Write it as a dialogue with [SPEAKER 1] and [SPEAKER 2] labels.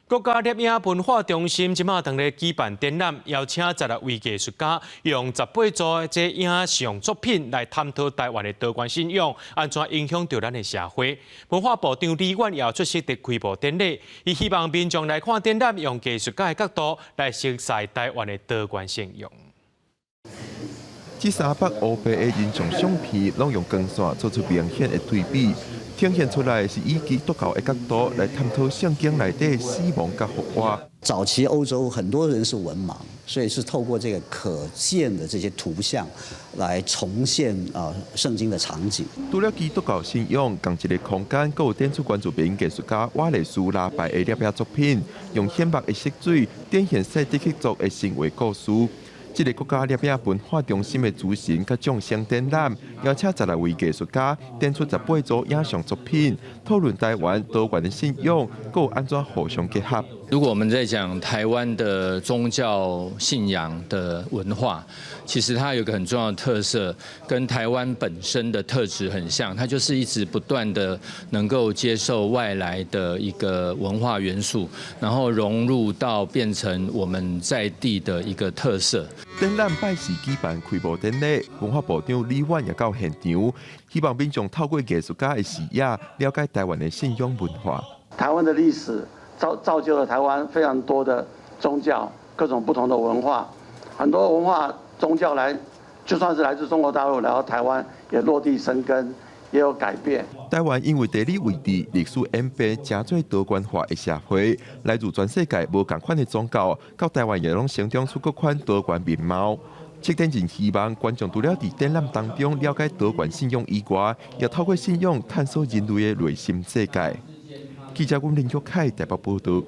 [SPEAKER 1] 國家攝影文化中心這馬當咧舉辦展覽，邀請十六位藝術家用十八組這影像作品來探討台灣的多元信仰，按怎影響著咱的社會。文化部長李遠也出席佇開幕典禮，伊希望民眾來看展覽，用藝術家的角度來熟悉台灣的多元信仰。
[SPEAKER 2] 這三幅烏白的人像相片，攏用光線做出明顯的對比，呈現出來是以基督教的角度來探討聖經內底死亡佮復活。
[SPEAKER 3] 早期歐洲很多人是文盲，所以是透過這個可見的這些圖像來重現啊聖經的場景。
[SPEAKER 2] 除了基督教信仰，仝一個空間，閣有展出原住民藝術家瓦雷斯拉拜的攝影作品，用顯目的色水展現賽德克族的神話故事。這個國家攝影文化中心的諸神佮眾生展覽，邀請十六位藝術家展出十八組影像作品，討論台灣多元的信仰，閣有按怎互相結合。
[SPEAKER 4] 如果我們在講台灣的宗教信仰的文化，其實它有一個很重要的特色，跟台灣本身的特質很像，它就是一直不斷的能夠接受外來的一個文化元素，然後融入到變成我們在地的一個特色。
[SPEAKER 2] 展覽拜四舉辦開幕典禮，文化部長李遠也到現場，希望民眾透過藝術家的視野，了解台灣的信仰文化。
[SPEAKER 5] 台灣的歷史造就了台灣非常多的宗教，各種不同的文化，很多文化宗教來，就算是來自中國大陸來到台灣，也落地生根，也有改變。
[SPEAKER 2] 台灣因為地理位置、歷史演變，成做多元化的社會，來自全世界無仝款的宗教，到台灣也攏成長出各款多元面貌。策展人希望觀眾除了佇展覽當中了解多元信仰以外，也透過信仰探索人類的內心世界。記者阮林玉凱台北報道。